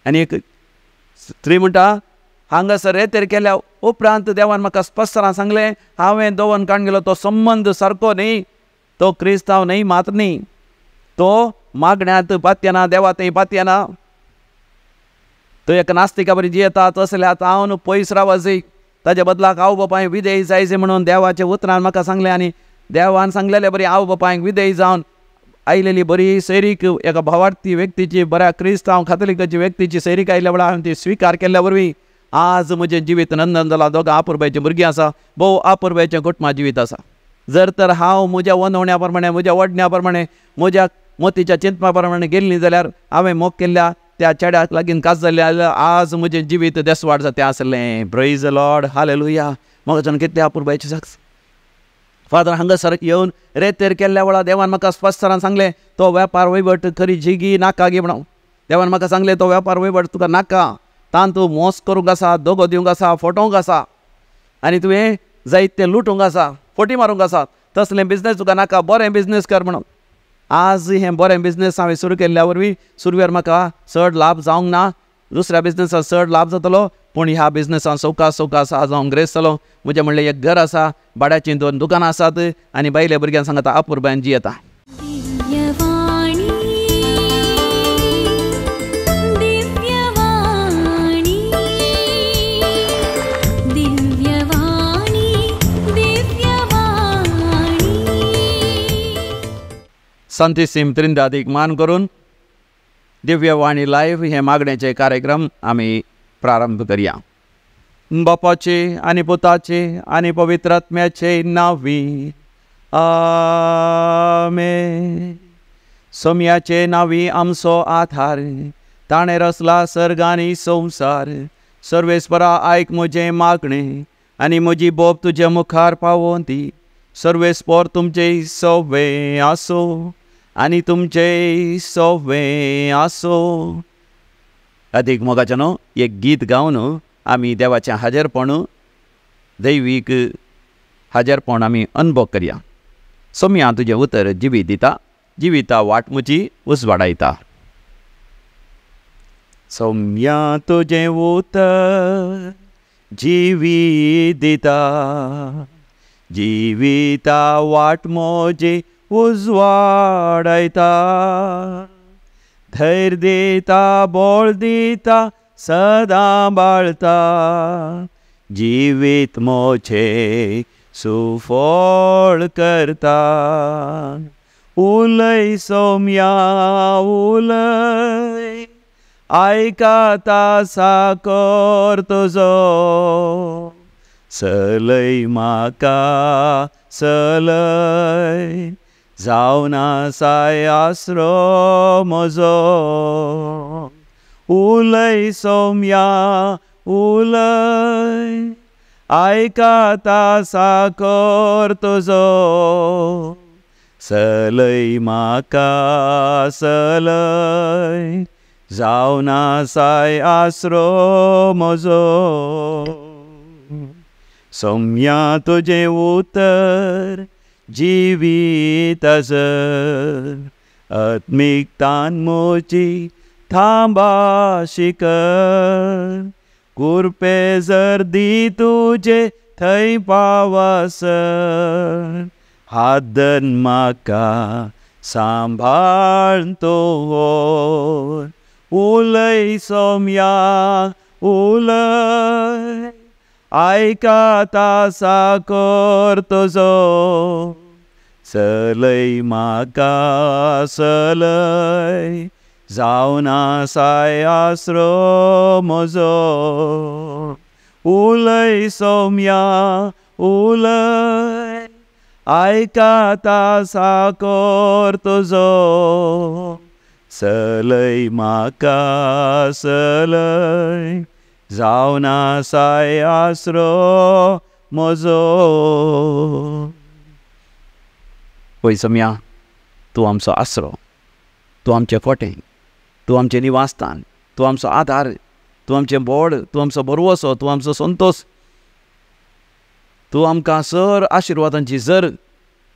आनी एक स्त्री म्हणटा हांगासर रेतेर केल्या उपरांत देवान म्हाका स्पश्टपणान सांगलें हांवें दवन काडून गेलो तो संबंद सारको न्ही, तो क्रिस्तांव न्ही मात्र न्ही, तो मागण्यांत पातयेना, देवा थंय पातयेना, तो एका नास्तिका बरी जियेता, तसले आतां हांव पयस रावजय, ताज्या बदलाक आवय बापायक विधेय जायचे म्हणून देवाच्या उतरान म्हाका सांगलें. आनी देवान सांगलेले बरी आवय बापायक विधेय जावन आयलेली बरी सैरीक एका भावार्थी व्यक्तीची, बऱ्या क्रिस्तांव खातलिकाची व्यक्तीची सैरीक आयल्या वेळार हांवें ती स्विकार केल्ल्या वरवीं आज म्हजें जिवीत नंदन जालां. दोगां आपुरबायचीं भुरगीं आसा, भोव आपुरबायचें कुटुंबा जिवीत आसा. जर तर हांव म्हज्या वनवण्या प्रमाणे, म्हज्या वडण्या प्रमाणे, म्हज्या मोतीच्या चिंतपा प्रमाणे गेल्ली जाल्यार हांवें मोग केल्ल्या त्या चेड्याक लागीं कास जाल्लें जाल्यार आज म्हजें जिवीत देसवाड जातें आसलें. Praise the Lord, hallelujah. म्हाका कितलें आपुरबायचें साक्ष. फादर हांगासर येवन रेतेर केल्ल्या वेळार देवान म्हाका स्पश्टपणान सांगलें तो वेपार वयवट खरी जिगी नाका गी म्हणून. देवान म्हाका सांगलें तो वेपार वयवट तुका नाका, तातूंत मोस करूंक आसा, दगो दिवंक आसा, फटोवंक आसा, आनी तुवें जायते लुटूंक आसा, फटी मारूंक आसा, तसलें बिजनेस तुका नाका, बरें बिजनेस कर म्हणून. आज हें बरें बिजनेस हांवें सुरू केल्ल्या वरवीं सुरवेर म्हाका चड लाभ जावंक ना, दुसऱ्या बिजनेसाक चड लाभ जातलो, पूण ह्या बिजनेसान सवकास सवकास आज हांव ग्रेस जालो. म्हजें म्हणलें एक घर आसा, भाड्याचीं 2 दुकानां आसात आनी बायले भुरग्यां सांगता आपुरबायन जियेता. संतीसीम त्रिंदादीक मान करून दिव्यवाणी लायव्ह हे मागण्याचे कार्यक्रम आमी प्रारंभ करया. बापाचे आनी पुताचे आनी पवित्र आत्म्याचे नांवी आमेन. सोम्याचे नांवी आमचो आधार, ताणें रचला सर्ग आनी संवसार. सर्वेस्परा आयक म्हजें मागणें आनी म्हजी बोब तुज्या मुखार पावोवन दी. सर्वेस्पर तुमचे सवे आसो आनी तुमचे सवे आसो. अदीक मोगाचें न्हू एक गीत गावन आमी देवाचें हाजेरपण, दैवीक हाजेरपण आमी अनुभव करया. सोम्या तुजें उतर जिवीत दिता, जिविता वाट म्हजी उजवाडायता. सोम्या तुजें उतर जिवीत दिता, जिविता वाट म्हजी उजवाडायता. धैर्य दिता, बळ दिता, सदां बाळता, जिवीत म्हजें सुफळ करता. उलय सोम्या उलय, आयकता साकर तुजो, सलय म्हाका सलय, जावन आसाय आसरो म्हजो. उलय सोम्या उलय, आयकता साकर तुजो, सलय म्हाका सलय, जावन आसाय आसरो म्हजो. सोम्या तुजें उतर जिवीत आसर, आत्मीक तान म्हजी थांबा शिकर. कुरपे जर दी तुजे थंय पावसर, हात धर म्हाका सांबाळ तूं. उलय सोम्या उलय, आयकता साकर तुजो, सलय म्हाका सलय, जावन आसाय आसरो म्हजो. उलय सोम्या उलय, आयकता साकर तुजो, सलय म्हाका सलय, जावन आसाय आसरो म्हजो. पळय सोम्या, तूं आमचो आसरो, तूं आमचें कोटें, तूं आमचें निवासस्थान, तूं आमचो आधार, तूं आमचें बोड, तूं आमचो भरवसो, तूं आमचो संतोश, तूं आमकां सर आशिर्वादांची जर.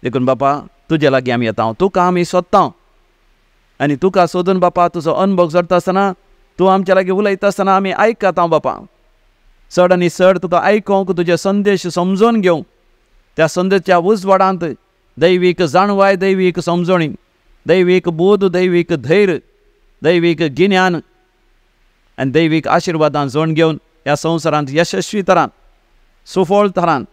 देखून बापा तुजे लागीं आमी येता, तुका आमी सोदता आनी तुका सोदून बापा तुजो अनुभव जोडटा आसतना तूं आमच्या लागीं उलयता आसतना आमी आयकता बापा. चड आनी चड तुका आयकूंक, तुजे संदेश समजून घेवंक, त्या संदेशाच्या उजवाडांत दैवीक जाणवाय, दैवीक समजणी, दैवीक बोध, दैवीक धैर्य, दैवीक गिन्यान आनी दैवीक आशिर्वादान जोड घेवन ह्या संवसारांत यशस्वी तरान, सुफळ तरान,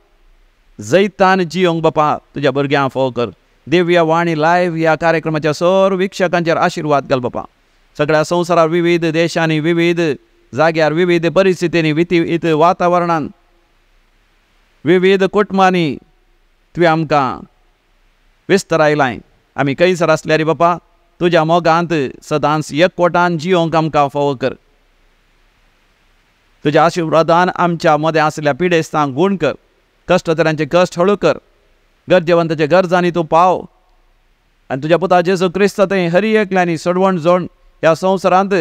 जैतान जियोंक बापा तुज्या भुरग्यांक फोव कर. दिव्य वाणी लायव्ह ह्या कार्यक्रमाच्या सर्व वीक्षकांचेर आशिर्वाद घाल बापा. सगळ्या संवसारार विविध देशांनी, विविध जाग्यार, विविध परिस्थितींनी, विविध वातावरणान, विविध कुटुंबांनी तुवें आमकां विस्तरायलाय. आमी खंयसर आसल्यार बापा तुज्या मोगांत सदांच एकवटान जियोंक आमकां फोव कर. तुज्या आशिर्वादान आमच्या मदें आसल्या पिडेस्तांक गूण कर, कश्टतरांचे कश्ट हळू कर, गरजेवंताच्या गरजांनी तूं पाव आनी तुज्या पुता जेजू क्रिस्ता थंय हरी एकल्यांनी सोडवण जोड ह्या संवसारांत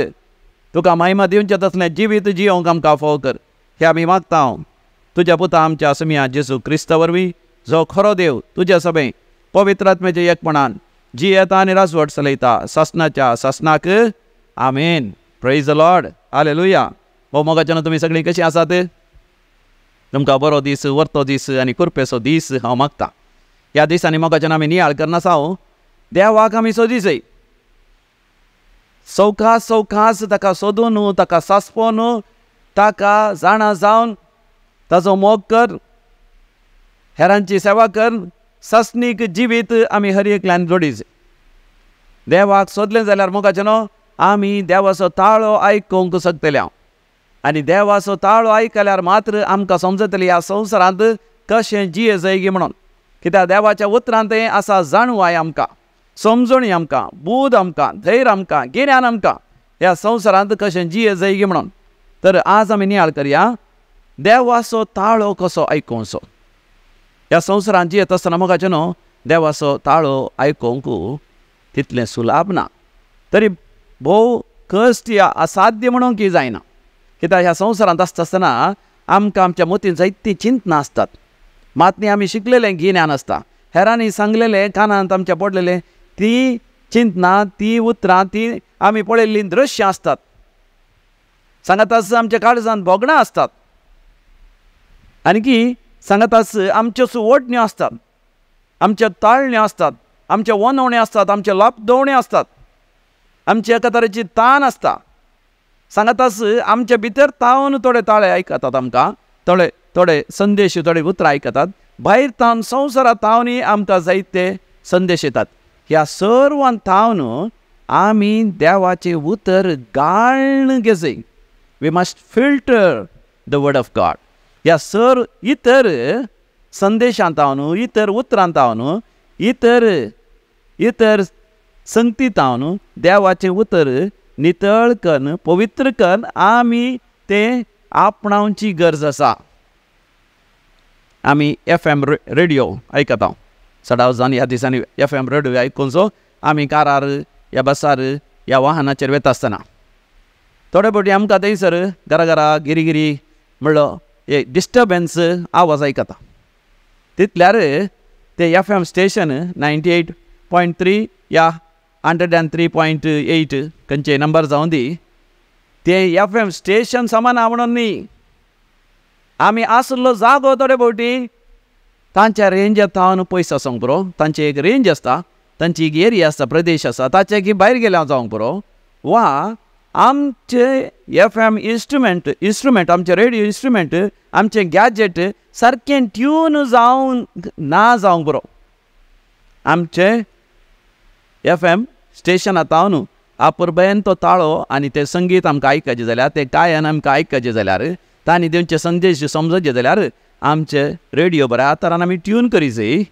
तुका महिमा दिवचें तसलें जिवीत जियोंक आमकां फोव कर. हे आमी मागता तुज्या पुता आमच्या समिया जेजू क्रिस्ता वरवीं, जो खरो देव, तुज्या सभें पवित्र आत्म्याच्या एकपणान जियेता आनी राजवट चलयता सासनाच्या सासनाक. आमेन. Praise the Lord. हालेलुया. हो मोगाच्यान तुमी सगळीं कशीं आसात? तुमकां बरो दीस, वर्तो दीस आनी कुरपेचो दीस हांव मागता. ह्या दिसांनी मोगाच्यान आमी नियाळ करनासा, देवाक आमी सोदीजय, सवकास सवकास ताका सोदून, ताका सासपोन, ताका जाणा जावन ताजो मोग कर, हेरांची सेवा कर, सासणीक जिवीत आमी हर एकल्यान जोडीज. देवाक सोदलें जाल्यार मोगाचें न्हू आमी देवाचो ताळो आयकूंक शकतले हांव, आनी देवाचो ताळो आयकल्यार मात्र आमकां समजतलें ह्या संवसारांत कशें जिये जायगी म्हणून. कित्याक देवाच्या उतरांत आसा जाणवाय आमकां, समजणी आमकां, बूद आमकां, धैर्य आमकां, गिन्यान आमकां ह्या संवसारांत कशें जिये जायगी म्हणून. तर आज आमी नियाळ करया देवाचो ताळो कसो आयकुचो. ह्या संवसारांत जियेत आसतना मोगाचें न्हू देवाचो ताळो आयकूंक तितलें सुलाभ ना, तरी भोव कश्ट या असाध्य म्हणूंक की जायना. कित्याक ह्या संवसारांत आसता आसतना आमकां आमच्या मतीन जायतीं चिंतनां आसतात, मात न्ही आमी शिकलेलें गिन्यान आसता, हेरांनी सांगलेलें कानांत आमच्या पडलेलें ती चिंतनां, ती उतरां, ती आमी पळयल्लीं दृश्यां आसतात, सांगाताच आमच्या काळजांत भोगणां आसतात, आनी सांगाताच आमच्यो ओडण्यो आसतात, आमच्यो ताळण्यो आसतात, आमच्यो वनवण्यो आसतात, आमच्यो लापदवण्यो आसतात, आमची एका तरेची तान आसता. सांगाताच आमच्या भितर तावन थोडे ताळे आयकतात आमकां, थोडे थोडे संदेश, थोडे उतरां आयकतात, भायर तावन संवसारांत तावनूय आमकां जायते संदेश येतात. ह्या सर्वान तावन आमी देवाचें उतर गाळण घेजय. We must filter the word of God. ह्या सर इतर संदेशांत तावन, इतर उतरांत तावन, इतर इतर संगती तावन देवाचें उतर नितळ कन्न, पवित्र कन्न आमी तें आपणावची गरज आसा. आमी एफ एम रेडियो आयकता सदांच जावन ह्या दिसांनी एफ एम रेडियो आयकुचो आमी कारार या बसार या वाहनाचेर वता आसतना थोडे फावटी आमकां थंयसर घरा घरा गिरी गिरी म्हणलो एक डिस्टर्बन्स आवाज आयकता. तितल्यार ते एफ एम स्टेशन 98.3 या 103.8 खंयचे नंबर जावन दी, ते एफ एम स्टेशन समान म्हणून न्ही, आमी आसलो जागो थोडे फावटी तांच्या रेंजात थावन पयस आसूंक पुरो, तांची एक रेंज आसता, तांची एक एरिया आसता, प्रदेश आसता, ताचे की भायर गेल्या जावंक पुरो, वा आमचे एफ एम इन्स्ट्रुमेंट आमचे रेडियो इन्स्ट्रुमेंट, आमचें गॅजेट सारकें ट्यून जावन ना जावंक पुरो. आमचे एफ एम स्टेशनां थावन आपुरबेन तो ताळो आनी तें संगीत आमकां आयकचें जाल्यार, तें गायन आमकां आयकचें जाल्यार, तांणी दिवचे संदेश समजचे जाल्यार आमचे रेडियो बऱ्या तरान आमी ट्यून करी जाय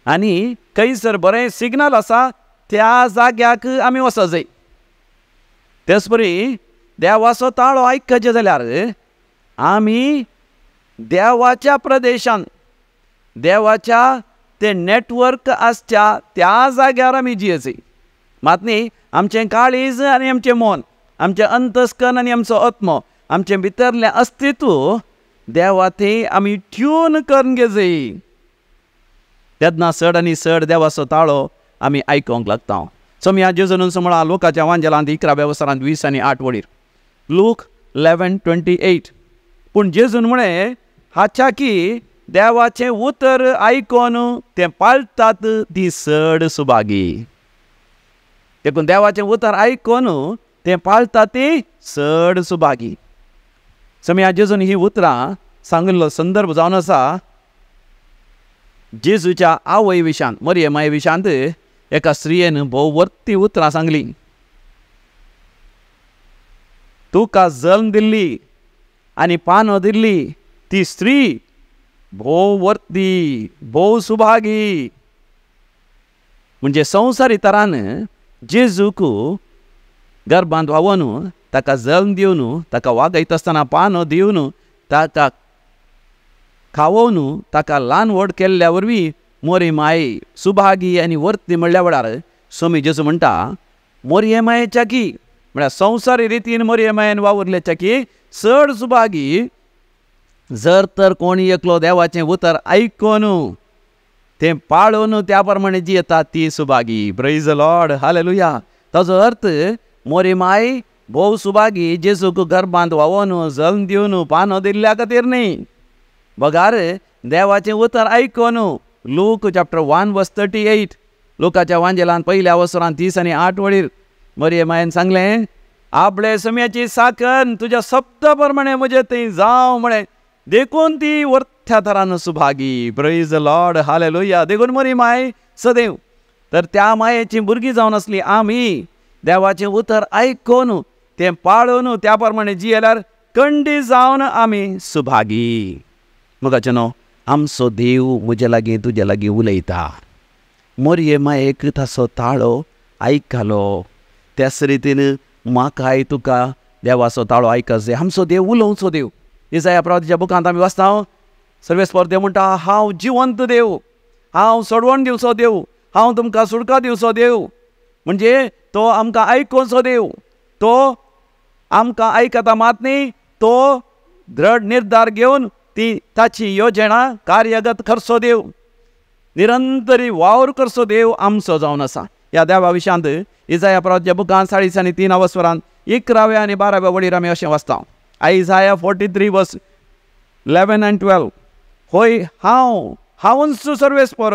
आनी खंयसर बरें सिग्नल आसा त्या जाग्याक आमी वचो जाय. तेच परी देवाचो ताळो आयकचें जाल्यार आमी देवाच्या प्रदेशान, देवाच्या ते नेटवर्क आसच्या त्या जाग्यार आमी जियेची. मात न्ही आमचें काळीज आनी आमचें मन, आमचें अंतस्कन आनी आमचो आत्मो, आमचें भितरलें अस्तित्व देवा थंय आमी ट्यून करून घेजय. तेन्ना चड आनी चड देवाचो ताळो आमी आयकूंक लागता. सोमया जेजून म्हळां लोकाच्या वांजेलांत 11 वेवसारांत 20 आनी 8 वडीर, लूक 11:28. पूण जेजून म्हळें हाच्या की देवाचें उतर आयकोन तें पाळटात ती चड सुभागी. देखून देवाचें उतर आयकोन तें पाळटात ती चड सुभागी. समया जेजून ही उतरां सांगिल्लो संदर्भ जावन आसा जेजूच्या आवय विशांत, मरिये माये विशांत एका स्त्रियेन भोव वर्ती उतरां सांगली. तुका जल्म दिल्ली आनी पानो दिल्ली ती स्त्री भोव वर्ती, भोव सुभागी. म्हणजे संवसारी तरान जेजूक गर्भांत व्हांवोन ताका जल्म दिवन ताका वागयता आसतना पानो दिवन ताका खावोवन ताका ल्हान व्हड केल्ल्या वरवीं मोरी माय सुभागी आनी वर्ती म्हणल्या वेळार स्वामी जेजू म्हणटा मोरये मायेच्या की म्हळ्यार संवसारी रितीन मोरये मायेन वावुरल्याच्या की चड सुभागी जर तर कोणी एकलो देवाचें उतर आयकोन तें पाळून त्या प्रमाणे जी येता ती Subhagi. Praise the Lord, hallelujah. ताजो अर्थ मोरी माय भोव सुभागी जेजूक गर्भांत व्हांवोन जल्म दिवन पानो दिल्ल्या खातीर न्ही, बगार देवाचें उतर आयकोन. लूक चॅप्टर 1 वर्स 38, लुकाच्या वांजेलान पयल्या वसरान 38 वळीर मरिये मायेन सांगलें आपले सम्याची साकन तुज्या शब्दा प्रमाणे म्हजें थंय जावं म्हळें, देखून ती वर्थ्या थरान सुभागी. प्रेज the Lord, hallelujah. देखून मरी माय सदैव तर त्या मायेची भुरगीं जावन आसली आमी देवाचें उतर आयकोन तें पाळून त्या प्रमाणे जियेल्यार कंडी जावन आमी सुभागी. मोगाचें न्हू, आमचो देव म्हजे लागीं तुजे लागीं उलयता. मोरये मायेक ताचो ताळो आयकलो, त्याच रितीन म्हाकाय तुका देवाचो ताळो आयकत जाय. आमचो देव उलोवचो देव. इजाया प्रवादीच्या बुकांत आमी वाचता, सर्वेस्पर देव म्हणटा हांव जिवंत देव, हांव सोडवण दिवचो देव, हांव तुमकां सुटका दिवचो देव. म्हणजे तो आमकां आयकुचो देव. तो आमकां आयकता मात न्ही, तो दृढ निर्धार घेवन ती ताची योजना कार्यगत करचो देव, निरंतरी वावर करचो देव आमचो जावन आसा. ह्या देवा विशांत इजाया प्रवादीच्या बुकांत 40 आनी 3 वसरांत 11व्या आनी 12व्या वळीर आमी अशें वाचता. आयजाया 43 वर्स 11 आनी 12. होय हांव हांवूच सर्वेस्पर,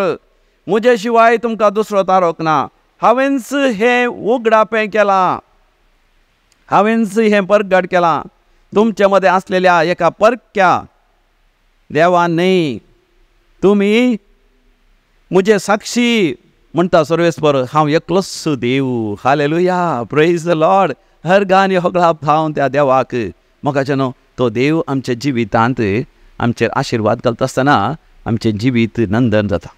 म्हजे शिवाय तुमकां दुसरो तारोक ना. हांवेंच हें उगडापें केलां, हांवेंच हें परगट केलां. तुमचे मदें आसलेल्या एका परक्या देवान न्ही, तुमी म्हजे साक्षी म्हणटा सर्वेस्पर, हांव एकलोच देव. हालेलुया, प्रेज the Lord. हर गान होगळाप हांव त्या देवाक. मोगाचें न्हू, तो देव आमच्या जिवितांत आमचेर आशिर्वाद घालता आसतना आमचें जिवीत नंदन जाता.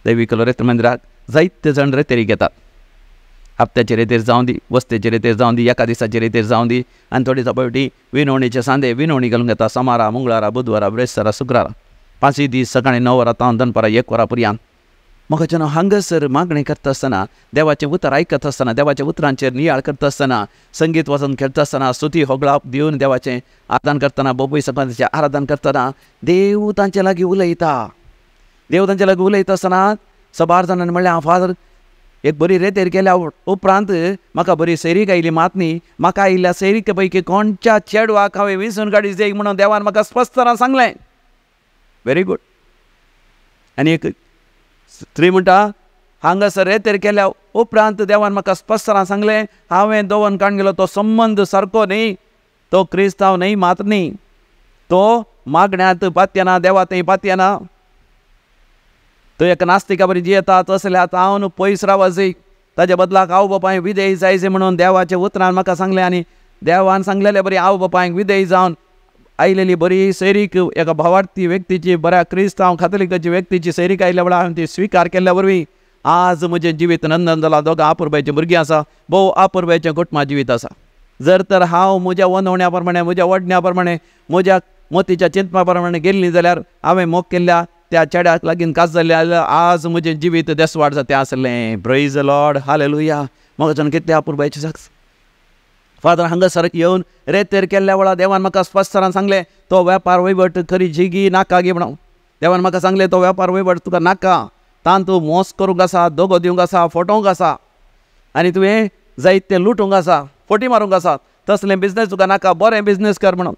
दैवीक लोरेत मंदिराक जायते जाण रेतेरी घेतात. हप्त्याचे रेतेर जावं दी, वस्तेचे रेतेर जावं दी, एका दिसाचे रेतेर जावं दी, आनी थोडी फावटी विनवणीचे सांदे विनवणी घालूंक येता. सोमारा, मंगळारा, बुधवारा, ब्रेस्तारा, शुक्रारा, 5 दीस सकाळीं 9 वरां तावन दनपारां 1 वरां पर्यंत. म्हाका जेन्ना हांगासर मागणें करता आसतना, देवाचें उतर आयकता आसतना, देवाच्या उतरांचेर नियाळ करता आसतना, संगीत वाजोवन खेळटा आसतना, स्तुती होगळाप दिवन देवाचें आराधन करतना, बोबय सकाळचें आराधन करतना देव तांचे लागीं उलयता. देव तांचे लागीं उलयता आसतना सबार जाणांनी म्हणलें, हांव फादर एक बरी रेतेर केल्या उपरांत म्हाका बरी सैरीक आयली मात न्ही, म्हाका आयिल्ल्या सैरीके पैकी कोणच्या चेडवाक हांवें विसून काडी जाय म्हणून देवान म्हाका स्पश्टपणान सांगलें. Very good. आनी एक स्त्री म्हणटा, हांगासर रेतेर केल्या उपरांत देवान म्हाका स्पश्टपणान सांगलें, हांवें दोवन काडून गेलो तो संबंद सारको न्ही, तो क्रिस्तांव न्ही मात न्ही, तो मागण्यांत पातयेना, देवा थंय पातयेना, तो एका नास्तिका बरी जियेता, तसल्या हांव पयस रावजय, ताज्या बदलाक आवय बापायक विधेय जायचे म्हणून देवाच्या उतरान म्हाका सांगलें. आनी देवान सांगलेले बरी आवय बापायक विधेय जावन आयलेली बरी सैरीक एका भावार्थी व्यक्तीची, बऱ्या क्रिस्तांव खातलिकाची व्यक्तीची सैरीक आयल्या वेळार हांवें ती स्विकार केल्ल्या वरवीं आज म्हजें जिवीत नंदन जालां. दोगां आपुरबायचीं भुरगीं आसा, भोव आपुरबायचें कुटुंबा जिवीत आसा. जर तर हांव म्हज्या वनवण्या प्रमाणे, म्हज्या वडण्या प्रमाणे, म्हज्या मोतीच्या चिंतपा प्रमाणे गेल्ली जाल्यार हांवें मोग केल्ल्या त्या चेड्याक लागीं काज जाल्लें जाल्यार आज म्हजें जिवीत देसवाड जातें आसलें. Praise the Lord, hallelujah. म्हाका कितलें आपुरबायचें साक्ष. फादर हांगासर येवन रेतेर केल्ल्या वेळार देवान म्हाका स्पश्टपणान सांगलें, तो वेपार वयवट खरी जिगी नाका गी म्हणून. देवान म्हाका सांगलें, तो वेपार वयवट तुका नाका, तातूंत मोस करूंक आसा, दोगो दिवंक आसा, फटोवंक आसा, आनी तुवें जायते लुटूंक आसा, फटी मारूंक आसा, तसलें बिजनेस तुका नाका, बरें बिजनेस कर म्हणून.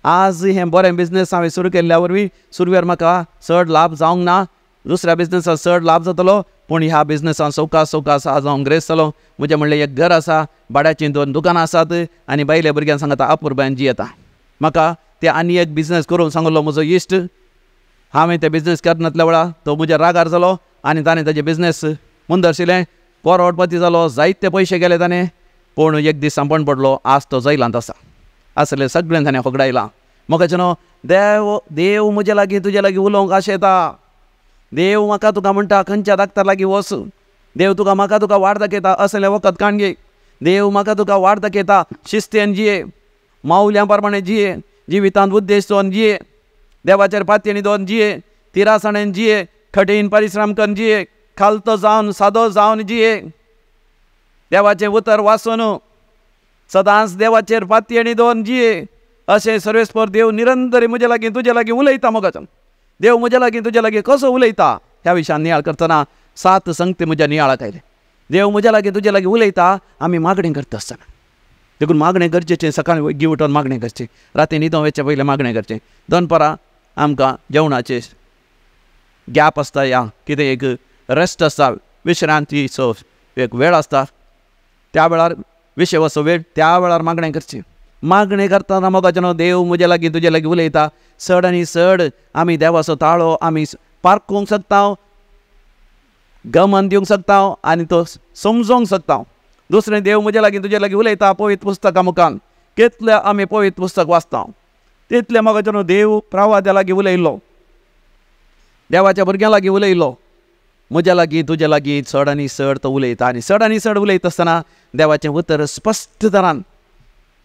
आज हें बरें बिजनेस हांवें सुरू केल्ल्या वरवीं सुरवेर म्हाका चड लाभ जावंक ना, दुसऱ्या बिजनेसाक चड लाभ जातलो, पूण ह्या बिजनेसान सवकास सवकास आज हांव ग्रेस जालो. म्हजें म्हणलें एक घर आसा, भाड्याचीं 2 दुकानां आसात आनी बायले भुरग्यां सांगता अपुरबायेन जियेता. म्हाका ते आनी एक बिजनेस करूंक सांगलो म्हजो इश्ट. हांवें ते बिजनेस करनातल्या वेळार तो म्हज्या रागार जालो आनी ताणें ताजे बिजनेस मुंदरशिलें, करोडपती जालो, जायते पयशे गेले ताणें, पूण एक दीस सांपण पडलो, आज तो जैलांत आसा. आसलें सगळें ताणें होगडायलां. म्हाका न्हू देव देव म्हजे लागीं तुजे लागीं उलोवंक आशेता. देव म्हाका तुका म्हणटा खंयच्या डाक्टर लागीं वच, देव तुका म्हाका तुका वाट दाखयता, असलें वखद काण घे. देव म्हाका तुका वाट दाखयता, शिस्तेन जिये, मावल्यां प्रमाणे जिये, जिवितांत उद्देश दोन जिये, देवाचेर पातयेणी दोन जिये, तिरासाणेन जिये, कठीण परिश्रम करून जिये, खालतो जावन सादो जावन जिये, देवाचें उतर वाचून सदांच देवाचेर पातयेणी दोन जिये. अशें सर्वेस्पर देव निरंतर म्हजे लागीं तुजे लागीं उलयता. मोगाच्यान देव म्हज्या लागीं तुज्या लागीं कसो उलयता ह्या विशयान नियाळ करतना 7 संगती म्हज्या नियाळाक आयले. देव म्हज्या लागीं तुज्या लागीं उलयता आमी मागणें करता आसतना, देखून मागणें गरजेचें. सकाळीं वगी उठून मागणें करचें, राती न्हिदोंक वचचे पयलीं मागणें करचें, दनपारां आमकां जेवणाचें गॅप आसता या कितें एक रेस्ट आसता, विश्रांतीचो एक वेळ आसता, त्या वेळार विशेवाचो वेळ, त्या वेळार मागणें करचें. मागणें करतना मोगाचें देव म्हज्या लागीं तुज्या लागीं उलयता. चड आनी चड आमी देवाचो ताळो आमी पारखूंक शकता, गमन दिवंक शकता आनी तो समजोंक शकता. दुसरें देव म्हज्या लागीं तुज्या लागीं उलयता पवित्र पुस्तकां मुखान. कितले आमी पवित्र पुस्तक वाचता तितलें मोगाचें देव प्रवाद्या लागीं उलयलो, देवाच्या भुरग्यां लागीं उलयलो, म्हज्या लागीं तुज्या लागीं चड आनी चड तो उलयता. आनी चड आनी चड उलयता आसतना देवाचें उतर स्पश्ट तरान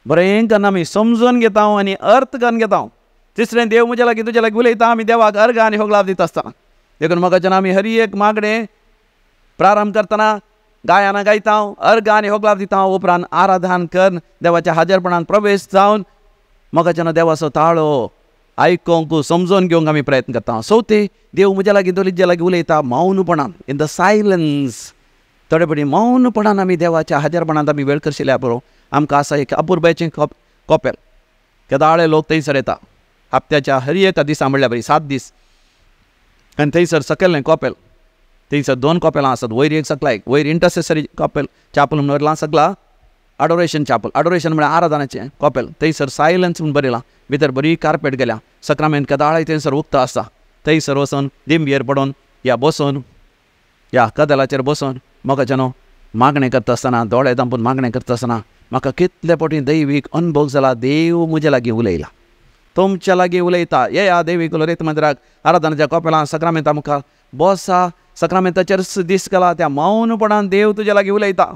बरें करून आमी समजून घेता आनी अर्थ करून घेता. तिसरें देव म्हज्या लागीं तुज्या लागीं उलयता आमी देवाक अर्घ आनी होगलाव दिता आसतना. देखून मोगाच्यान आमी हर एक मागणें प्रारंभ करतना गायनां गायता, अर्घ आनी होगलाव दिता, उपरांत आराधन करून देवाच्या हाजरपणान प्रवेश जावन मोगाच्यान देवाचो ताळो आयकोंक समजून घेवंक आमी प्रयत्न करता. चवथें देव म्हज्या लागीं तुज्या लागीं उलयता मौनपणान, इन the silence. थोडे फावटी मौनपणान आमी देवाच्या हाजरपणांत आमी वेळ करशिल्या बरो. आमकां आसा एक अपुरबायेचें कोपेल, केदाळे लोक थंयसर येता हप्त्याच्या हर एका दिसा म्हणल्यार बरी 7 दीस. आनी थंयसर सकयलें कोपेल, थंयसर 2 कोपेलां आसात, वयर एक सकला एक. वयर इंटरसेसरी कोपेल चापल म्हणून वयरलां, सकला अडोरेशन चापल. अडोरेशन म्हळ्यार आराधनाचें कोपेल. थंयसर सायलन्स म्हूण बरयलां, भितर बरी कार्पेट गेल्या, सक्रामेंत केदाळाय थंयसर उक्तो आसा. थंयसर वचून दिंबयेर पडून या बसून या कदेलाचेर बसून मोगाच्यान मागणें करता आसतना, दोळे धांपून मागणें करता आसतना म्हाका कितले फावटी दैवीक अनुभव जाला. देव म्हज्या लागीं उलयला, तुमच्या लागीं उलयता. येया देवीक लोरेत मंदिराक आराधनाच्या कोपेलां सक्रामेंता मुखार बसा, सक्रामेंताचेर दीस घाला, त्या मौनपणान देव तुज्या लागीं उलयता.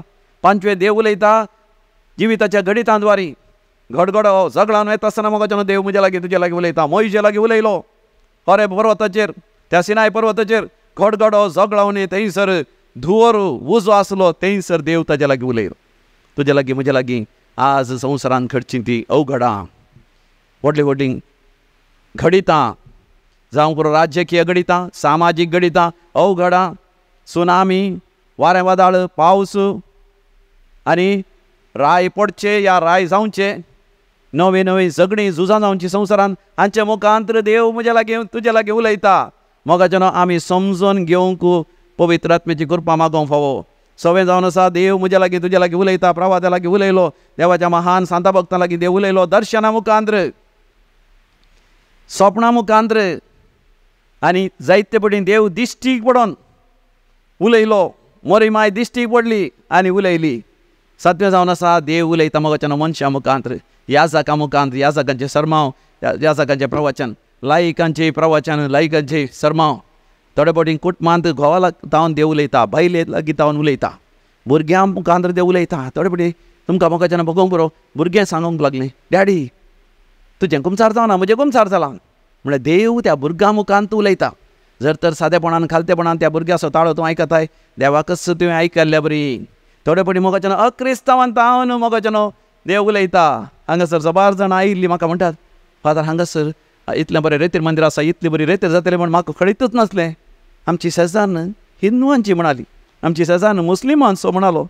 पांचवे देव उलयता जिविताच्या घडितांद्वारी. घडघडो झगडान वयता आसतना मोगाच्यान देव म्हज्या लागीं तुज्या लागीं उलयता. मोयजे लागीं उलयलो हरे पर्वताचेर, त्या सिनाय पर्वताचेर घडघडो झगडावन थंयसर धुंवर उजो आसलो, थंयसर देव ताज्या लागीं उलयलो. तुज्या लागीं म्हज्या लागीं आज संवसारान घडची ती अवघडां, व्हडलीं व्हडलीं घडितां, जावं पुरो राजकीय घडितां, सामाजीक घडितां, अवघडां, सुनामी, वारें वादळ, पावस आनी राय पडचे या राय जावचे, नवी नवी झगडीं झुजां जावची संवसारान, हांचे मुखांतर देव म्हज्या लागीं तुज्या लागीं उलयता. मोगाच्यान आमी समजून घेवंक पवित्र आत्म्याची कृपा मागोवंक फावो. सवें जावन आसा देव म्हज्या लागीं तुज्या लागीं उलयता. प्रवाद्या लागीं उलयलो, देवाच्या महान सांता भक्तां लागीं देव उलयलो, दर्शना मुखांतर, सोपणां मुखांतर, आनी जायते पटी देव दिश्टीक पडोन उलयलो. मोरी माय दिश्टीक पडली आनी उलयली. सातवें जावन आसा देव उलयता मोगाच्यान मनशां मुखांतर, याजकां मुखांतर, याजकांचे सरमांव, याजकांचें प्रवचन, लायकांचें प्रवचन, लायकांचें सरमांव. थोडे फावटी कुटुंबांत घोवा तावन देव उलयता, बायले लागीं तावन उलयता, भुरग्यां मुखांतर देव उलयता. थोडे फावटी तुमकां मोगाच्यान बगोवंक पुरो, भुरगें सांगूंक लागलें, डॅडी तुजें कुमसार जावना, म्हजें कुमसार जालां. म्हळ्यार देव त्या भुरग्यां मुखांत उलयता. जर तर सादेपणान खालतेपणान त्या भुरग्याचो ताळो तूं आयकताय, देवाकच तुवें आयकल्ल्या बरी. थोडे फावटी मोगाच्यान अक्रिस्तांवान तावन मोगाच्यान देव उलयता. हांगासर जबार जाणां आयिल्लीं म्हाका म्हणटात, फादर हांगासर इतलें बरें रेतीर मंदीर आसा, इतली बरी रेतीर जातली म्हण म्हाका कळीतच नासलें. आमची शेजान्न हिंदवांची म्हणाली, आमची शेजान्न मुस्लिमांचो म्हणालो.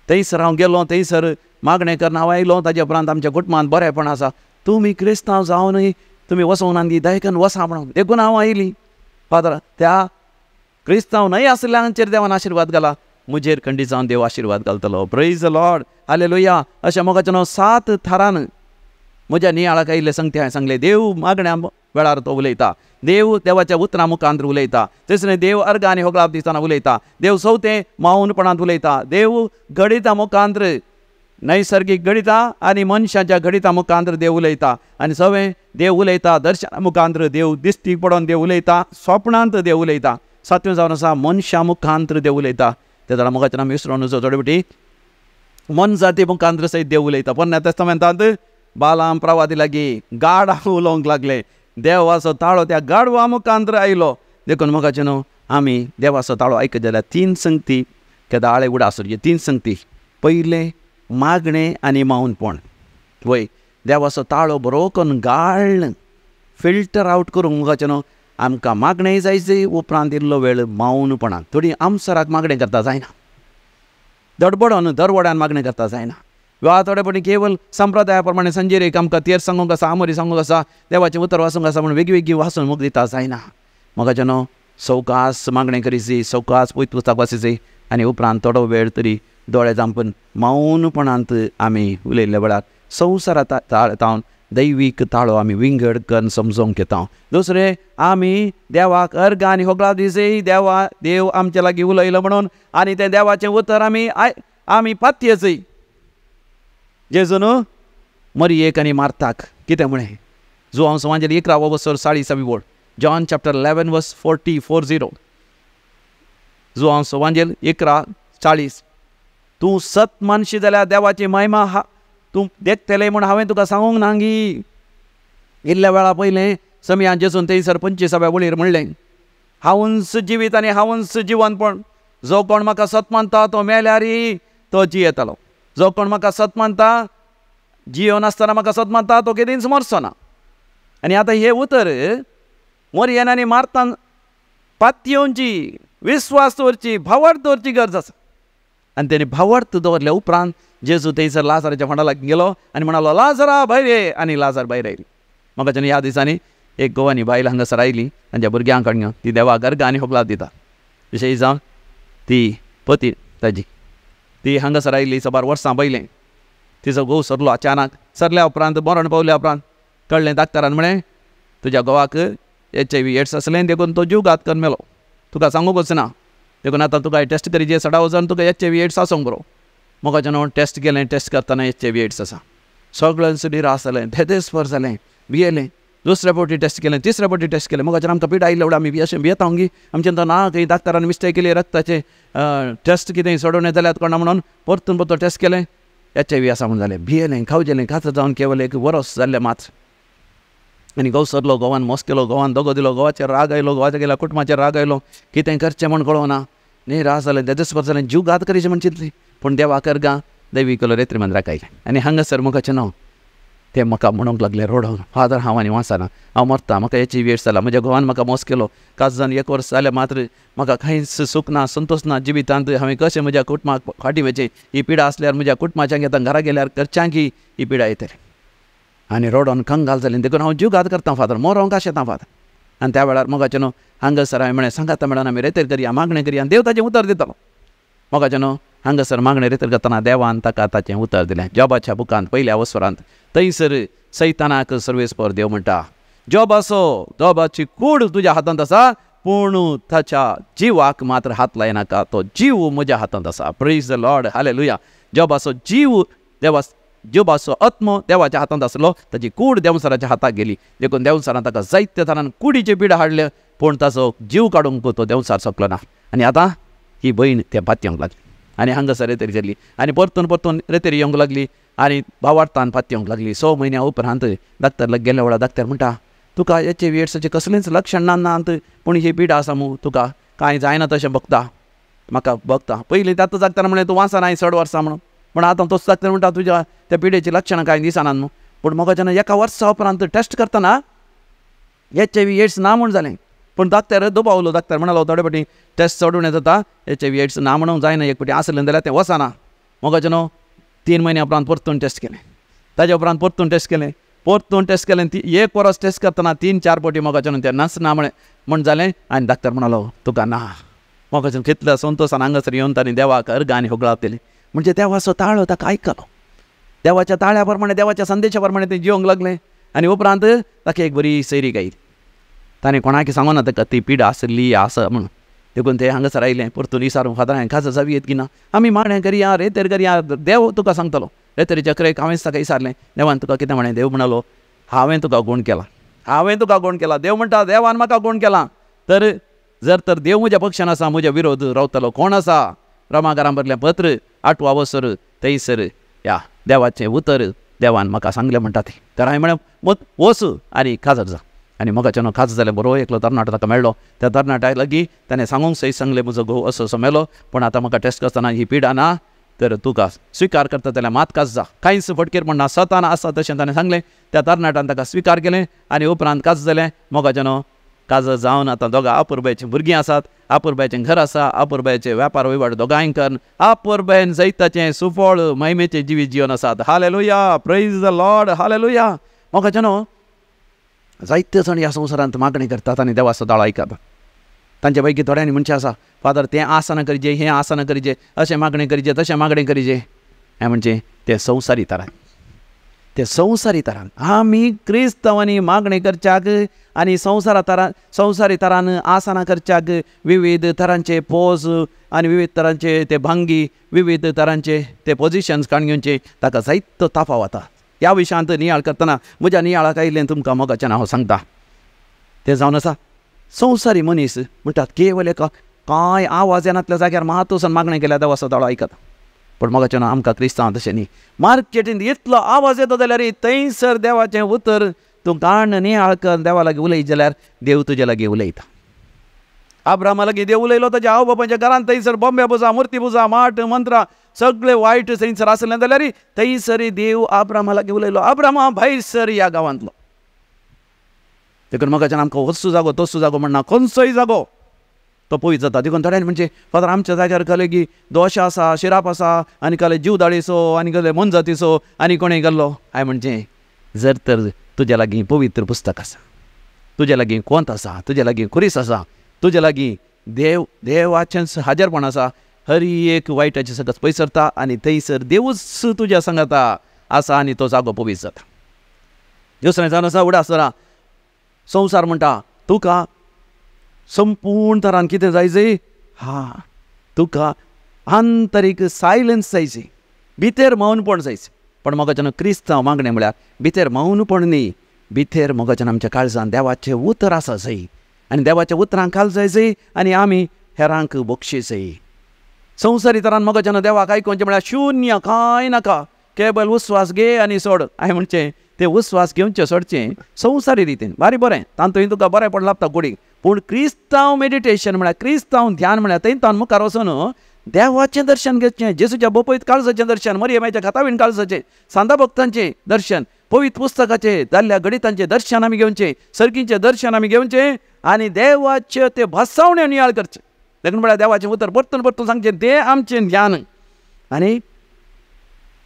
थंयसर हांव गेलो, थंयसर मागणें करून हांव आयलो. ताजे उपरांत आमच्या कुटुंबांत बरेंपण आसा, तुमी क्रिस्तांव जावनूय तुमी वचूंक ना दी, दयकन वसा म्हणून देखून हांव आयली. फादर त्या क्रिस्तांव न्हय आसल्यांचेर देवान आशिर्वाद घाला, म्हजेर खंडीत जावन देव आशिर्वाद घालतलो. Praise the Lord, hallelujah. अशें मोगाचें न्हू 7 थरान म्हज्या नियाळाक आयिल्लें सांगते हांवें सांगलें. देव मागण्या वेळार तो उलयता, देव देवाच्या उतरां मुखांत उलयता, तशें देव अर्गां आनी होगळाप दिसतना उलयता, देव सवतें मौनपणांत उलयता, देव घडिता मुखांत नैसर्गीक घडिता आनी मनशाच्या घडिता मुखांत देव उलयता, आनी सवें देव उलयता दर्शना मुखांत, देव दिश्टीक पडोन देव उलयता, स्वप्नांत देव उलयता, सातवें जावन आसा मनशा मुखांत देव उलयता. ते जाणां मोगाचें नाम विसरून थोडे फावटी मनजाती मुखांत सयत देव उलयता. पोरण्या तेस्तामेंतांत बालाम प्रवादी लागीं गाडा उलोवंक लागले, देवाचो ताळो त्या गाडवा मुखांत आयलो. देखून मोगाचें न्हू आमी देवाचो ताळो आयकत जाल्यार 3 संगती केदाळे उडास 3 संगती. पयलें मागणें आनी मौनपण. वय देवाचो ताळो बरो करून गाळ्ळ फिल्टर आवट करूंक मोगाचें न्हू आमकां मागणें जायचे. उपरांत इल्लो वेळ मौनपणान थोडी आमसराक मागणें करता जायना, दडबडोन दरवड्यान मागणें करता जायना, वा थोडे फावटी केवल संप्रदाया प्रमाणे संजेरेक आमकां तेर सांगूंक आसा, आमोरी सांगूंक आसा, देवाचें उतर वाचूंक आसा म्हूण वेगळी वेगळी वाचून मुख दिता जायना. मोगाचें न्हू सवकास मागणें करीची, सवकास पयत पुस्तक वाचीची आनी उपरांत थोडो वेळ तरी दोळे धांपून मौनपणांत आमी उलयल्ल्या वेळार संवसारा तावन दैवीक ताळो आमी विंगड करून समजोवंक येता. दुसरें आमी देवाक अर्गां आनी होगळां दिसय, देवा देव आमचे लागीं उलयलो म्हणून आनी तें देवाचें उतर आमी आमी पातयेचय. जेजून मरियेक आनी मार्ताक कितें म्हळें? जुवांव सुवांजेल 11 वसर 40 वळ, जॉन चॅप्टर 11 वर्स 40 40, जुवांव सुवांजेल 11:40. तूं सत मानशी जाल्यार देवाची महिमा तूं देखतलें म्हूण हांवें तुका सांगूंक नांगी. इल्ल्या वेळा पयलें समयान जेजून थंयसर 25व्या वळीर म्हणलें, हांवूच जिवीत आनी हांवूच जिवनपण, जो कोण म्हाका सत मानता तो मेल्यारी तो जियेतलो, जो कोण म्हाका सत मानता जियोन आसतना म्हाका सत मानता तो केदींच मरचो ना. आनी आतां हें उतर मोरयेन आनी मार्तान पातयेवची, विस्वास दवरची, भावार्थ दवरची गरज आसा. आनी तेणी भावार्थ दवरल्या उपरांत जेजू थंयसर लाजाराच्या फोंडा लागीं गेलो आनी म्हणालो, लाजरा भायर ये. आनी लाजार भायर आयली. म्हाका ह्या दिसांनी एक गोवानी बायल हांगासर आयली तांच्या भुरग्यांक कडल्यान, ती देवाक अर्गां आनी होगळां दिता, विशय जावन ती पती ताजी ती हांगासर आयली सबार वर्सां पयलें. तिचो घोव सरलो अचानक. सरल्या उपरांत मरण पावल्या उपरांत कळ्ळें डाक्टरान म्हळें, तुज्या घोवाक HIV AIDS आसलें देखून तो जीव घात करून मेलो, तुका सांगूंकच ना, देखून आतां तुका टेस्ट करीचे सडा वचून तुका HIV AIDS आसूंक बरो. मोगाचें न्हू टेस्ट केलें, टेस्ट करतना HIV AIDS आसा. सगळ्यांचो निराश जालें, धेदेस्पर जालें, भियेलें. दुसऱ्या फावटी टेस्ट केलें, तिसऱ्या फावटी टेस्ट केलें. मोगाचें आमकां पिडा आयिल्ल्या आमी अशें भियेता गी आमचें तो ना खंय डाक्टरान मिस्टेक केली, रक्ताचें टेस्ट कितें सोडोवणें जाल्यार कोणा म्हणून परतून परतून टेस्ट केलें, HIV आसा म्हूण जालें. भियेलें, खावजेलें, कात जावन केवल एक वरस जाल्लें मात. आनी घोव सरलो, घोवान मोस केलो, घोवान दगो दिलो, घोवाचेर राग आयलो, घोवाच्या गेल्या कुटुंबाचेर राग आयलो, कितें करचें म्हूण कळना, निराश जालें, देदेस्पर जालें, जीव घात करीचें म्हूण चिंतलें. पूण देवाक अर्गां देवी केलो रेत्री मंदिराक आयलें आनी हांगासर मोगाचें नांव ते म्हाका म्हणूंक लागले रडोन, फादर हांव आनी वाचना, हांव मरता, म्हाका HIV AIDS जाला, म्हज्या घोवान म्हाका मोस केलो, कात जावन एक वर्स जालें मात्र म्हाका कांयच सूख ना, संतोश ना जिवितांत, हांवें कशें म्हज्या कुटुंबाक फाटीं वचें, ही पिडा आसल्यार म्हज्या कुटुंबाच्यांक येता घरा गेल्यार घरच्यांक ही पिडा येतली. आनी रडोन कंगाल जालें, देखून हांव जीव घात करता फादर, मरोंक आशेता फादर. आनी त्या वेळार मोगाचें न्हू हांगासर हांवें म्हळें, सांगाता म्हणून आमी रेतेर करया, मागणें करया, देव ताचें उतर दितलो. मोगाचें न्हू हांगासर मागणें रेतेर करतना देवान ताका ताचें उतर दिलें. जॉबाच्या बुकांत पयल्या वसरांत थंयसर सैतानाक सर्वेस्पर देव म्हणटा, जॉबाचो जॉबाची कूड तुज्या हातांत आसा, पूण ताच्या जिवाक मात्र हात लायनाका, तो जीव म्हज्या हातांत आसा. Praise the Lord, hallelujah. जॉबाचो जीव देवा जोबाचो आत्मो देवाच्या हातांत आसलो, ताची कूड देवसराच्या हाताक गेली, देखून देवसरान ताका जायत्या तरान कुडीचे पिडा हाडले, पूण ताचो जीव काडूंक तो देवसार शकलो ना. आनी आतां ही भयण त्या पातयेवंक लागली आनी हांगासर रेतेर जाली आनी परतून परतून रेतेर येवंक लागली आनी भावार्थान पातयेवंक लागली. 6 म्हयन्या उपरांत डाक्टर गेल्या वेळार डाक्टर म्हणटा, तुका HIV एड्साचें कसलेंच लक्षण ना नात, पूण ही पिडा आसा मू, तुका कांय जायना तशें बगता, म्हाका बगता. पयलीं आतां डाक्टर म्हणलें तूं वाचना चड वर्सां म्हणून, पूण आतां तोच डाक्टर म्हणटा तुज्या त्या पिडेची लक्षणां कांय दिसनात न्हू. पूण म्हाका जेन्ना एका वर्सा उपरांत टेस्ट करतना HIV AIDS ना म्हूण जालें, पूण डाक्टर दुबावलो, डाक्टर म्हणालो थोडे फावटी टेस्ट चडून जाता, HIV AIDS ना म्हणूंक जायना, एक फावटी आसलें जाल्यार तें वचना. मोगाचें 3 म्हयन्या उपरांत परतून टेस्ट केलें, ताज्या उपरांत परतून टेस्ट केलें, परतून टेस्ट केलें. ती 1 वरस टेस्ट करतना 3-4 फावटी मोगाचें तें नाच ना म्हळें म्हण जालें. आनी डाक्टर म्हणालो तुका ना. मोगाचें कितल्या संतोशान हांगासर येवन ताणें देवाक अर्गां आनी होगळाप दिली. म्हणजे देवाचो ताळो ताका आयकलो, देवाच्या ताळ्या प्रमाणे देवाच्या संदेशा प्रमाणे तें जिवंक लागलें. आनी उपरांत ताका एक बरी सैरीक आयली. ताणें कोणाक सांगूना ताका ती पिडा आसली आसा म्हणून. देखून ते हांगासर आयलें परतून विचारूंक, फादर हांवें खासा जावं येत की ना, आमी मागणें करया रेतेर करया, देव तुका सांगतलो. रेतेरीच्या अकरेक हांवेंच ताका विचारलें, देवान तुका कितें म्हणें? देव म्हणालो हांवें तुका गूण केला, हांवें तुका गूण केला. देव म्हणटा देवान म्हाका गूण केला, तर जर तर देव म्हज्या पक्षान आसा म्हज्या विरोध रावतलो कोण आसा? रोमाकारां बरलें पत्र 8वो वसर थंयसर ह्या देवाचें उतर देवान म्हाका सांगलें म्हणटा तें. तर हांवें म्हणलें वच आनी काजार जा. आनी मोगाच्यान खाज जालें बरो एकलो तरणाटो ताका मेळ्ळो. त्या तरणाट्या लागीं ताणें सांगूंक सयत सांगलें म्हजो घोव असो असो मेलो, पूण आतां म्हाका टेस्ट करतना ही पिडा ना, तर तुका स्विकार करता जाल्यार मात काज जा, कांयच फटकेर म्हणना, सतान आसा तशें ताणें सांगलें. त्या तरणाट्यान ताका स्विकार केलें आनी उपरांत काज जालें. मोगाच्यान काज जावन आतां दोगां आपुरबायचीं भुरगीं आसात, आपुरबायचें घर आसा, आपुरबायचे वेपार वहिवाट दोगांय करून आपुरबायन जैताचें सुफळ महिमेचें जिवीत जिवन आसात. Hallelujah, praise the Lord, hallelujah. मोगाच्यान जायते जाण ह्या संवसारांत मागणी करतात आनी देवाचो ताळो आयकतात. तांचे पैकी थोड्यांनी म्हणचें आसा, फादर तें आसना करिजे, हें आसना करिजे, अशें मागणें करिजे, तशें मागणें करिजे. हें म्हणचें तें संवसारी तरान, ते संवसारी तरान आमी क्रिस्तांवांनी मागणें करच्याक आनी संवसारा तरान संवसारी तरान आसना करच्याक विविध तरांचे पोज आनी विविध तरांचे ते भांगी, विविध तरांचे ते पोजिशन्स काडून घेवचे, ताका जायतो ताफा वता. ह्या विशयांत नियाळ करतना म्हज्या नियाळाक आयिल्लें तुमकां मोगाच्यान हांव सांगता. तें जावन आसा संवसारी मनीस म्हणटात केवल एका कांय आवाज येनातल्या जाग्यार मात वचून मागणें केल्यार देवाचो ताळो आयकता. पूण मोगाच्यान आमकां क्रिस्तांव तशें न्ही. मार्केटींत इतलो आवाज येता जाल्यार थंयसर देवाचें उतर तूं काण नियाळ कर, देवा लागीं उलयत जाल्यार देव तुजे लागीं उलयता. आब्रामा लागीं देव उलयलो ताच्या आवय बापायच्या घरांत थंयसर बॉम्बे पुजा, मुर्ती पुजा, माट मंत्रां सगळे वायट थंयसर आसलें जाल्यार थंयसर देव आब्रामा लागीं उलयलो, आब्रामा भायर सर ह्या गांवांतलो. देखून मोगाच्यान आमकां होसो जागो तसो जागो म्हणना, खंयचोय जागो तो पयस जाता. देखून थोड्यांनी म्हणजे फादर आमच्या जाग्यार कहलें की दोश आसा, शिराप आसा, आनी कहलें जीवदाळीचो, आनी कहलें मोनजातीचो, आनी कोणें गेल्लो. हांवें म्हणचें जर तर तुज्या लागीं पवित्र पुस्तक आसा, तुज्या लागीं कोंत आसा, तुज्या लागीं खुरीस आसा, तुज्या लागीं देव देवाचें हाजरपण आसा, हर एक वायटाचें सकस पयस सरता आनी थंयसर देवूच तुज्या सांगाता आसा आनी तो जागो पवित्र जाता. दुसरें जावन आसा उडा आसतना संवसार म्हणटा तुका संपूर्ण तरान कितें जाय जाय, हा तुका आंतरीक सायलन्स जाय जाय, भितर मौनपण जाय. पण मोगाच्यान क्रिस्तांव मागणें म्हळ्यार भितर मौनपण न्ही, भितर मोगाच्यान आमच्या काळजान देवाचें उतर आसा जाय आनी देवाच्या उतरांक काल जाय जाय आनी आमी हेरांक बक्षी जाय. संवसारी तरान मोगाच्यान देवाक आयकोवचें म्हळ्यार शून्य, कांय नाका, केबल उस्वास घे आनी सोड. हांवें म्हणचें ते उस्वास घेवचें सोडचें संवसारी रितीन बारी बरें, तातूंत तुका बरें लागता कुडीक. पूण क्रिस्तांव मेडिटेशन म्हळ्यार क्रिस्तांव ध्यान म्हळ्यार थंय तान मुखार वचून देवाचें दर्शन घेवचें, जेजूच्या बोपयत काळजाचें दर्शन, मरियमाच्या खातावीण काळजाचें, सांदा भक्तांचें दर्शन, पवित्र पुस्तकाचें जाल्ल्या गणितांचें दर्शन आमी घेवचें, सर्गीचें दर्शन आमी घेवचें आनी देवाचें तें भासावणें नियाळ करचें. देखून म्हळ्यार देवाचें उतर परतून परतून सांगचें, तें आमचें ध्यान. आनी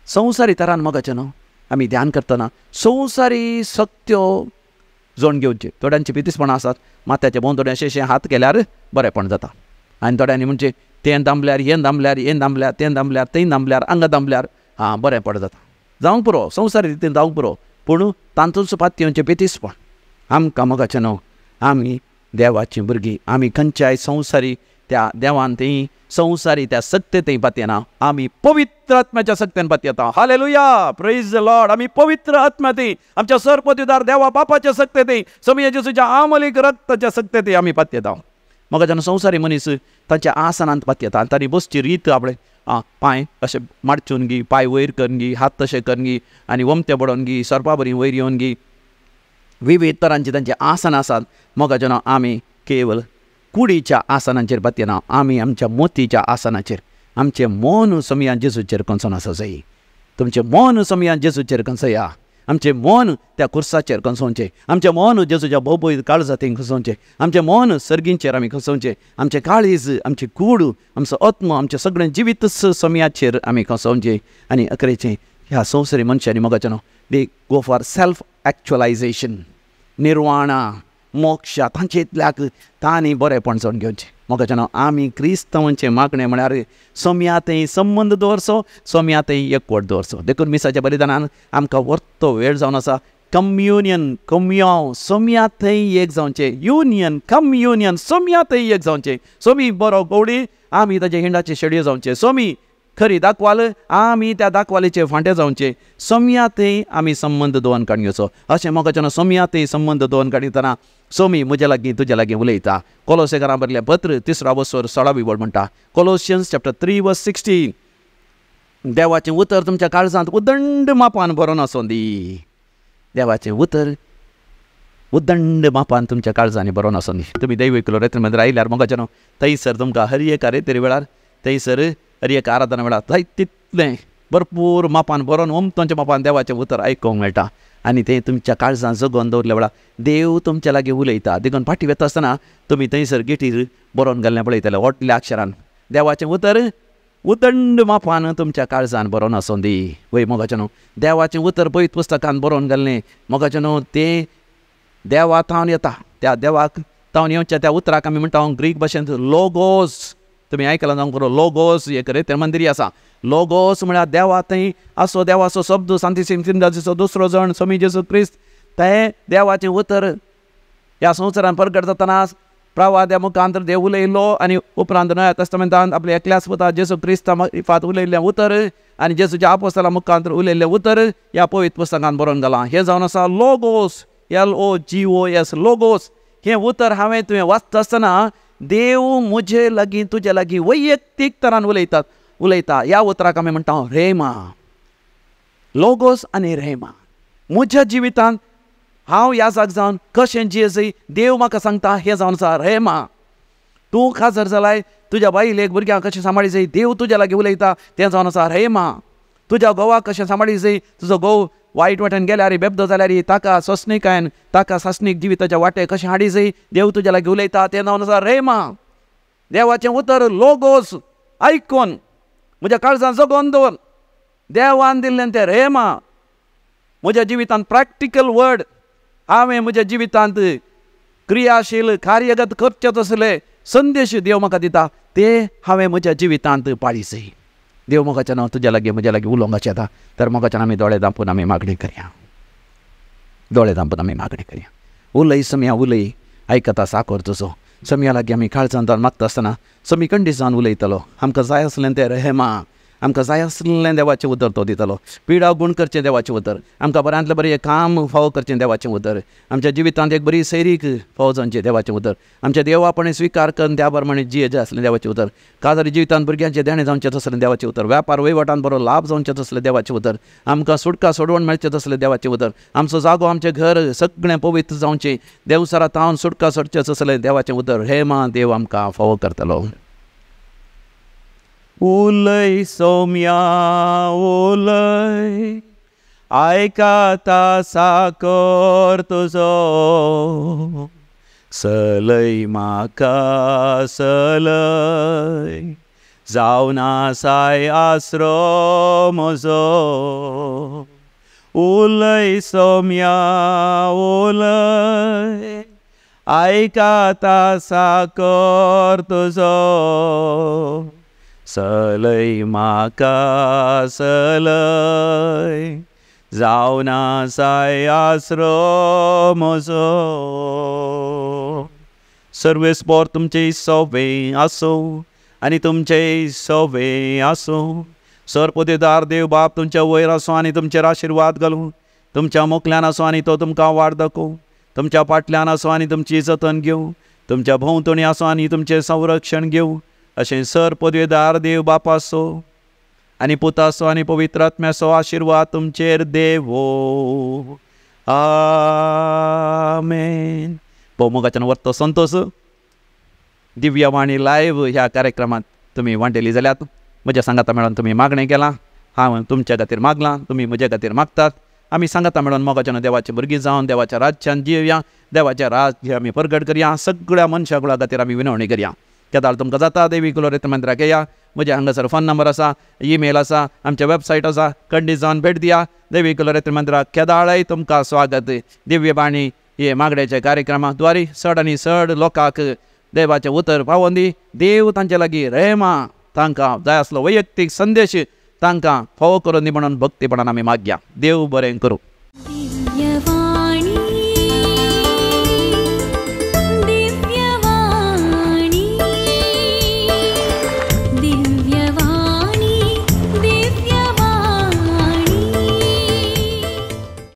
संवसारी तरान मोगाचें न्हू आमी ध्यान करतना संवसारी सक्त्यो जोण घेवचे. थोड्यांची पितीसपणां आसात, माथ्याचे भोंवतणी अशें अशें हात केल्यार बरेंपण जाता. आनी थोड्यांनी म्हणजे तें दामल्यार, हें दामल्यार, हें दामल्यार, तें दामल्यार, थंय दामल्यार, हांगा दामल्यार आं बरेंपण जाता. जावंक पुरो, संवसारी रितीन जावंक पुरो, पूण तातूंत पातयेवचें पितीसपण. आमकां मोगाचें न्हू आमी देवाचीं भुरगीं, आमी खंयच्याय संवसारी त्या देवान थंय संवसारी त्या सत्य थंय पातयेना, आमी पवित्र आत्म्याच्या सत्यान पातयेता. Hallelujah, praise the Lord. आमी पवित्र आत्म्या थंय आमच्या सरपतिदार देवा बापाच्या सत्य थंय समया जेजूच्या आमलीक रक्ताच्या सत्य थंय आमी पातयेता. म्हाका जेन्ना संवसारी मनीस तांच्या आसनांत पातयेता आनी तांणी बसची रीत आपणें पांय अशें माडचून गी, पांय वयर करून गी, हात तशें करून गी आनी वमते बडोवन गी, सर्पा बरी वयर येवन गी, विविध तरांची तांची आसनां आसात. म्हाका जेन्ना आमी केवल कुडीच्या आसनांचेर पातयेना, आमी आमच्या मोतीच्या आसनाचेर, आमचें मन समया जेजूचेर कंचोन आसा जाय. तुमचें मन समया जेजूचेर कंचया. आमचें मन त्या कुर्साचेर खंसोवचें, आमचें मन जेजूच्या भोवभोय काळजातीं खंसोवचें, आमचें मन सर्गींचेर आमी खंसोवचें, आमचें काळीज, आमची कूड, आमचो आत्मो, आमचें सगळें जिवीतच समयाचेर आमी खंसोवचें. आनी अकरेचें ह्या संवसारी मनशांनी मोगाचें न्हू, they go for self actualisation, nirvana, मोक्ष, तांचे इतल्याक तांणी बरेंपण जावन घेवचें. मोगाचें न्हू, आमी क्रिस्तांवांचें मागणें म्हळ्यार सोम्या थंय संबंद दवरचो, सोम्या थंय एकवट दवरचो. देखून मिसाच्या बलिदानान आमकां वर्तो वेळ जावन आसा कम्युनियन, कम्यांव, सोम्या थंय एक जावचें, युनियन, कम्युनियन, सोम्या थंय एक जावचें. सोमी बरो गवळी, आमी ताजे हिंडाचे शेडयो जावचें. सोमी खरी दाखवाल, आमी त्या दाखवालीचे फांटे जावचे. सोम्या थंय आमी संबंद दवरून काडून घेवचो. अशें मोगाचें न्हू, सोम्या थंय संबंद दवरून काडितना सोमी म्हज्या लागीं तुज्या लागीं उलयता. कोलोसेकारां बरयल्लें पत्र 3 वसर 16 वळ म्हणटा, कोलोशियन्स चॅप्टर 3 वर्स 16, देवाचें उतर तुमच्या काळजांत उदंड मापान भरोन आसूं दी. देवाचें उतर उदंड मापान तुमच्या काळजांनी भरोन आसूं दी. तुमी दैविक रेत्र मंदिर आयल्यार मोगाचें न्हू, थंयसर तुमकां हर एका रेतरी वेळार, थंयसर हर एक आराधना वेळार थंय तितलें भरपूर मापान भरोन ओमतोंच्या मापान देवाचें उतर आयकूंक मेळटा. आनी तें तुमच्या काळजान जगोवन दवरल्या वेळार देव तुमच्या लागीं उलयता. देखून फाटीं वता आसतना तुमी थंयसर गेटीर बरोवन घाल्लें पळयतले व्हडल्या अक्षरान, देवाचें उतर उदंड मापान तुमच्या काळजान बरोवन आसूं दी. वय मोगाचें न्हू, देवाचें उतर पवित्र पुस्तकान बरोवन घाल्लें मोगाचें न्हू, तें देवा थावन येता. त्या देवाक थावन येवच्या त्या उतराक आमी म्हणटा ग्रीक भाशेंत लोगोस. तुमी आयकलां जावंक पुरो, लोगोस एक रेतर मंदिरी आसा. लोगोस म्हळ्यार देवा थंय आसो, देवाचो शब्द, सांतिसिम त्रिनदादीचो दुसरो जण स्वामी जेजू क्रिस्त. तें देवाचें उतर ह्या संवसारान परगट जातना प्रवाद्या मुखांतर देव उलयलो आनी उपरांत नव्या तेस्तामेंतान आपल्या एकल्याच पुता जेजू क्रिस्ता मार्फत उलयल्लें उतर आनी जेजूच्या आपोस्ताला मुखांतर उलयल्लें उतर ह्या पवित्र पुस्तकान बरोवन घालां. हें जावन आसा लोगोस, LOGOS, logos. हें उतर हांवें तुवें वाचता आसतना देव म्हजे लागीं तुजे लागीं वैयक्तीक तरान उलयतात उलयता. ह्या उतराक आमी म्हणटा रेमा, लोगोस आनी रेमा. म्हज्या जिवितांत हांव ह्या जाग जावन कशें जियेजय देव म्हाका सांगता, हें जावन आसा रेमा. तूं काजार जालाय, तुज्या बायलेक भुरग्यांक कशें सांबाळी जाय देव तुज्या लागीं उलयता, तें जावन आसा रेमा. तुज्या घोवाक कशें सांबाळी जाय, तुजो घोव वायट वाटेन गेल्यार बेबदो जाल्यार ताका सोंसणीकायन ताका सासणीक जिविताच्या वाटे कशें हाडी जाय देव तुज्या लागीं उलयता, तें जावन आसा रेमा. देवाचें उतर लोगोस आयकून म्हज्या काळजान जगोवन दवर, देवान दिल्लें तें रेमा. म्हज्या जिवितांत प्रॅक्टिकल वर्ड हांवें म्हज्या जिवितांत क्रियाशील कार्यगत करचें तसले संदेश देव म्हाका दिता, ते हांवें म्हज्या जिवितांत पाळी जाय. देव मोगाचें नांव तुज्या लागीं म्हज्या लागीं उलोवंक येता. तर मोगाच्यान आमी दोळे धांपून आमी मागणी करया, दोळे धांपून आमी मागणी करया. उलय सम्या उलय, आयकता साकोर तुजो. सम्या लागीं आमी काळजान मागता आसतना समी कंडीसान उलयतलो. आमकां जाय आसलें तें रेमा, आमकां जाय आसलें देवाचें उतर तो दितलो. पिडा गुण करचें देवाचें उतर, आमकां बऱ्यांतलें बरें काम फावो करचें देवाचें उतर, आमच्या जिवितांत एक बरी सैरीक फावो जावचें देवाचें उतर, आमच्या देवापणे स्विकार करून त्या प्रमाणे जिये आसलें देवाचें उतर, काजारी जिवितांत भुरग्यांचें देणें जावचें तसलें देवाचें उतर, व्यापार वहिवटान बरो लाभ जावचें तसलें देवाचें उतर, आमकां सुटका सोडवण मेळचें तसलें देवाचें उतर, आमचो जागो आमचें घर सगळें पवित्र जावचें, देवसरा तावन सुटका सोडचें तसलें देवाचें उतर हेमा देव आमकां फावो करतलो. उलय सोम्या उलय, आयकता साकर तुजो, सलय म्हाका सलय, जावन आसाय आसरो म्हजो. उलय सोम्या उलय, आयकता साकर तुजो, सलय म्हाका सलय, जावन आसाय आसरो म्हजो. सर्वेस्पोर तुमचे सोवे आसूं आनी तुमचे सोवे आसूं. सरपोतेदार देव बाप तुमच्या वयर आसूं आनी तुमचेर आशिर्वाद घालूं. तुमच्या मोकल्यान आसूं आनी तो तुमकां वाट दाखोवं. तुमच्या फाटल्यान आसूं आनी तुमची जतन घेवं. तुमच्या भोंवतणी आसूं आनी तुमचें संरक्षण घेवं. अशें सर पदवेदार देव बापाचो आनी पुताचो आनी पवित्र आत्म्याचो आशिर्वाद तुमचेर देवो. आमेन. भोवमोगाच्यान वर्तो संतोश दिव्यवाणी लायव्ह ह्या कार्यक्रमांत तुमी वांटेली जाल्यात. म्हज्या सांगाता मेळोन तुमी मागणें केलां, हांव तुमच्या खातीर मागलां, तुमी म्हज्या खातीर मागतात. आमी सांगता मेळून मोगाच्यान देवाचे भुरगीं जावन देवाच्या राज्यान जिवया, देवाच्या राज्य आमी परगट करया, सगळ्या मनशा कुळा खातीर आमी विनवणी करया. केदाळ तुमकां जाता देवी कुलोरेत मंदिराक येया. म्हज्या हांगासर फोन नंबर आसा, ईमेल आसा, आमचे वेबसायट आसा, खंडीत जावन भेट दिया. देवी कुलोरेत मंदिराक केदाळय तुमकां स्वागत. दिव्य बाणी हे मागण्याच्या कार्यक्रमा द्वारे चड आनी चड लोकांक देवाचें उतर पावोवन दी. देव तांचे लागीं रेमा तांकां जाय आसलो वैयक्तीक संदेश तांकां फावो करून दी म्हणून भक्तीपणान आमी मागया. देव बरें करूं.